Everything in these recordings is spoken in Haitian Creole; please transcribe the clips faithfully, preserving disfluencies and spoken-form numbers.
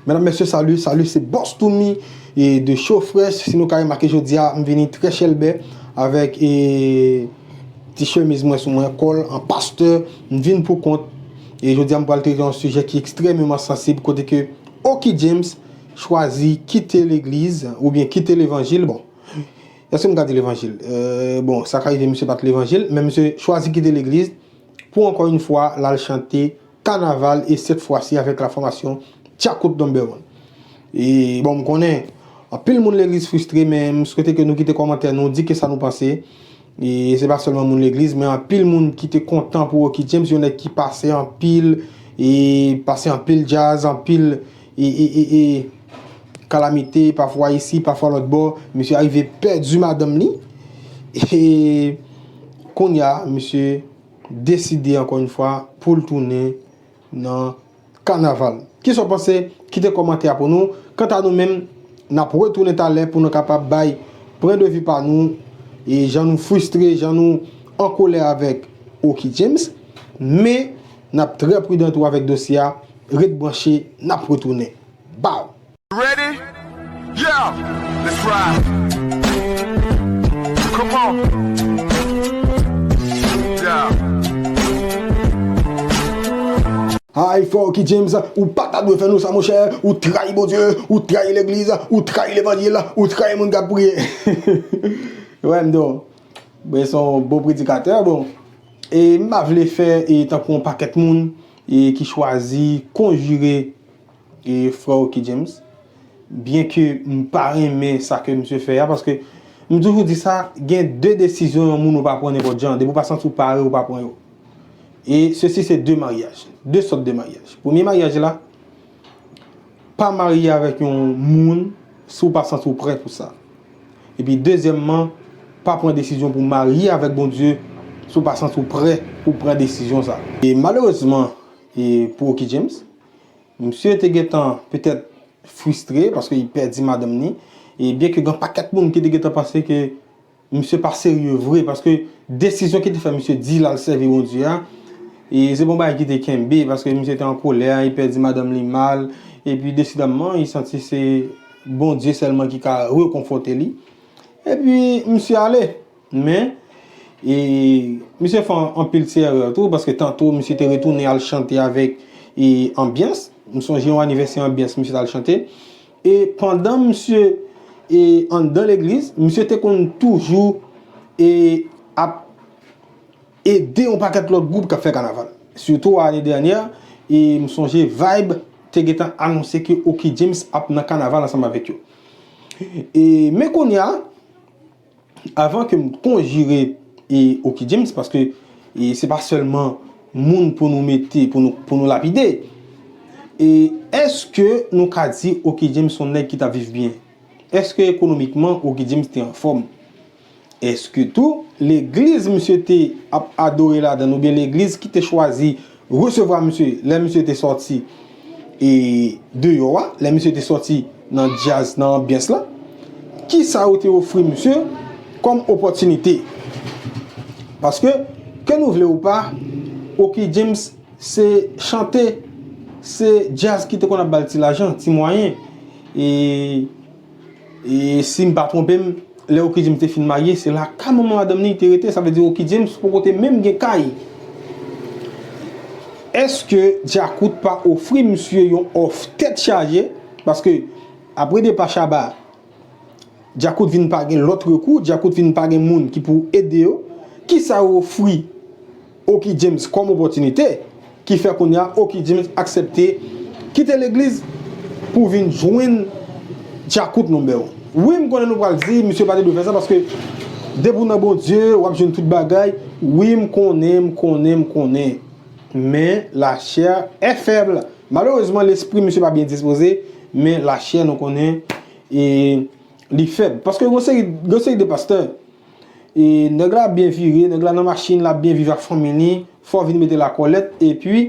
Medam, mesye, salut, salut, se Boss Toumi e de Show Fresh. Si nou ka remake jodi a, m vini trè chèlbè avèk e, ti chemiz mwen sou mwen, kòl an pastè, m vin pou kont. E jodi a, m pral trete yon sijè ki ekstrèmeman sansib, kote ke Oky James chwazi kite legliz oubyen kite levanjil. Bon, èske m ka di levanjil? Euh, bon, sa ka rive misye pa t levanjil, men misye chwazi kite legliz pou ankò yon fwa l al chante kanaval e sèt fwa si avèk la fòmasyon Djakout Number One. E bon, m konnen anpil moun legliz fristre, men m swete ke nou kite kòmantè nou, di kisa nou panse. E se pa sèlman moun legliz, men anpil moun ki te kontan pou Oky James, yon nèg ki pase anpil, e pase anpil djaz, anpil e, e, e, e kalamite, pafwa isi, pafwa lòt bò. Misye arive pèdi madanm li. E kounye a, misye deside ankò yon fwa pou l tounen nan kanaval. Kisa w panse? Kite kòmantè a pou nou. Kanta nou menm, n ap retounen talè pou nou kapab bay pwen de vi pa nou e jan nou fristre, jan nou an kolè avèk Oky James. Men, n ap trè pridan tou avèk dosye a. Ret branche, n ap retounen. Bow! Ready? Yeah! Let's ride! Come on! Yeah! Ay, frè Oky James, ou pa ta dwe fè nou sa, monchè. Ou trayi Bondye, ou trayi legliz, ou trayi levanjil, ou trayi moun k ap priye. Wè, m di w, bon, se yon bon predikatè, bon. E m pa vle fè e tankou yon pakèt moun e ki chwazi konjire e frè Oky James, byenke m pa renmen sa ke misye fè a, paske m toujou di sa, gen de desizyon yon moun ou pa pran nenpòt jan, depi w pa santi w pare, ou pa pran yo. E sesi se de maryaj, de sòt de maryaj. Premye maryaj la, pa marye avèk yon moun si w pa santi w prè pou sa. Epi dezyèmman, pa pran desizyon pou w marye avèk Bondye si w pa santi w prè pou w pran desizyon sa. E malerezman, e pou Oky James, misye te gentan petèt fristre paske li pèdi madanm ni. E byenke gen pakèt moun ki te gentan panse ke misye pa serye vre, paske desizyon ki te fè misye di l al sèvi Bondye a, e se pa yon bagay ki te kenbe, paske misye te an kolè, li pèdi madanm li mal, epi desidèman, li santi se Bondye sèlman ki ka rekonfòte li. Epi, misye ale. Men, e, misye fè anpil ti erè tou, paske tanto misye te retounen al chante avèk, e, Anbyans. M sonje yon anivèsè Anbyans, misye t al chante. E pandan misye, e, anndan legliz, misye te konn toujou, e, ap ede yon pakèt lòt gwoup k ap fè kanaval. Sitou ane dènyè, e, m sonje Vibe te gentan anonse ke Oky James ap nan kanaval ansanm avèk yo. E, men kounye a, avan ke m konjire e Oky James, paske e se pa sèlman moun pou nou mete, pou nou, pou nou lapide. E èske nou ka di Oky James se yon nèg ki t ap viv byen? Èske ekonomikman Oky James te anfòm? Èske tou legliz misye te ap adore ladan l oubyen legliz ki te chwazi resevwa misye lè misye te sòti e deyò a, lè misye te sòti nan djaz, nan anbyans la, kisa yo te ofri misye kòm opòtinite? Paske, ke nou vle ou pa, Oky James se chante, se djaz ki te konn ap ba l ti lajan, ti mwayen. E, e si m pa twonpe m, lè Oky James te fin marye, se lakay manman madanm li li te rete, sa vle di Oky James poko te menm gen kay. Èske Djakout pa ofri misye yon òf tèt chaje? Paske, apre depa Shabba, Djakout vin pa gen lòt rekou, Djakout vin pa gen moun ki pou ede yo. Kisa yo ofri Oky James kòm opòtinite ki fè kounye a Oky James aksepte kite legliz pou vin jwenn Djakout Number One? Wi, m konnen nou pral di misye pa te dwe fè sa, paske depi w nan Bondye, w ap jwenn tout bagay. Wi, m konnen, m konnen, m konnen. Men lachè è fèb. Malerezman, lespri misye pa byen dispoze, men lachè, nou konnen, e li fèb. Paske gen seri, gen seri de pastè, e nèg la byen vire, nèg la nan machin, l ap byen viv ak fanmi li, fò w vin mete lakòlèt, epi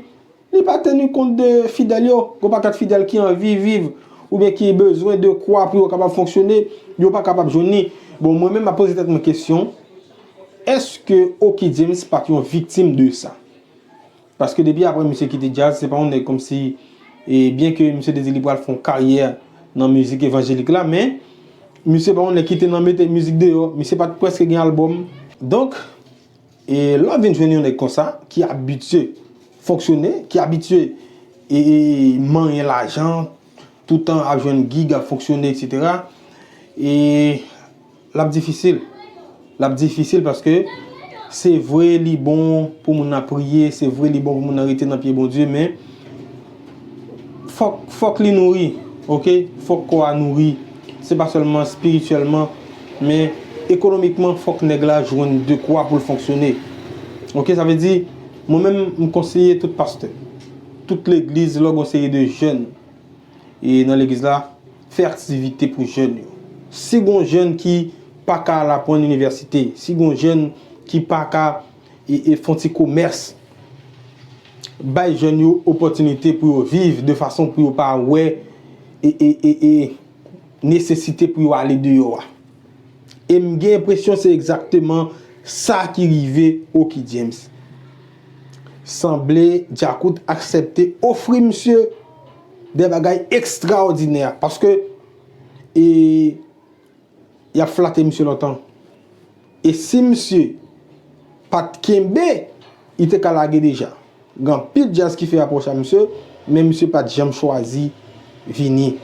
li pa teni kont de fidèl yo. Gen pakèt fidèl ki anvi viv, oubyen ki bezwen de kwa pou yo kapab fonksyone, yo pa kapab jwenn li. Bon, mwen menm, m ap poze tèt mwen kesyon, èske Oky James pa t yon viktim de sa? Paske depi apre misye kite djaz, se pa yon nèg kòmsi E byen ke misye te di li pral fè yon karyè nan mizik evanjelik la, men misye pa yon nèg ki te nan mete mizik deyò, misye pa t prèske gen albòm. Donk, e lè w vin jwenn yon nèg konsa, ki abitye fonksyone, ki abitye e, e manyen lajan, toutan ap jwenn gig, ap fonksyone, etsetera, e l ap difisil. L ap difisil paske se vre li bon pou moun nan priye, se vre li bon pou moun nan rete nan pye Bondye, men fòk, fòk li nouri, oke? Fòk kò a nouri. Se pa sèlman espirityèlman, men ekonomikman, fòk nèg la jwenn dekwa pou l fonksyone. Oke, sa vle di, mwen menm, m konseye tout pastè, tout legliz, lè w gen yon seri de jèn e nan legliz la, fè aktivite pou jèn yo. Si gon jèn ki pa ka al aprann inivèsite, si gon jèn ki pa ka e, e fè yon ti komès, bay jèn yo opòtinite pou yo viv de fason pou yo pa wè e, e, e, e nesesite pou yo ale deyò a. E m gen enpresyon se egzakteman sa ki rive Oky James. Sanble Djakout aksepte ofri misye de bagay ekstraòdinè, paske e y ap flate misye lontan. E si misye pa t kenbe, li te ka lage deja. Gen anpil djaz ki fè apwòch a misye, men misye pa t janm chwazi vini.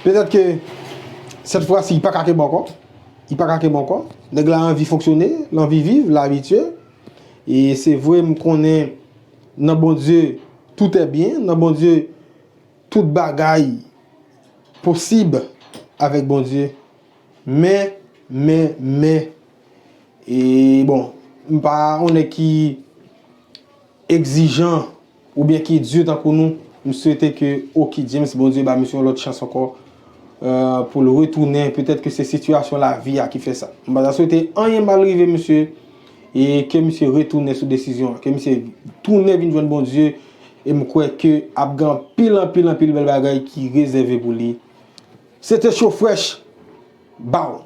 Petèt ke sèt fwa si, li pa ka kenbe ankò. Li pa ka kenbe ankò. Nèg la anvi fonksyone, l anvi viv, l abitye. E se vre, m konnen nan Bondye, tout est bien. Nan Bondye, tout bagay posib avèk Bondye. Men, men, men, e bon, m pa yon nèg ki egzijan oubyen ki di tankou nou. M swete ke Oky James, Bondye ba misye yon lòt chans ankò, euh, pou l retounen. Petèt ke se sitiyasyon lavi a ki fè sa. M pa ta swete anyen mal rive misye, e ke misye retounen sou desizyon an, ke misye tounen vin jwenn Bondye, e m kwè ke ap gen anpil, anpil, anpil bèl bagay ki rezève pou li. Se te Cho Fresh. Bow.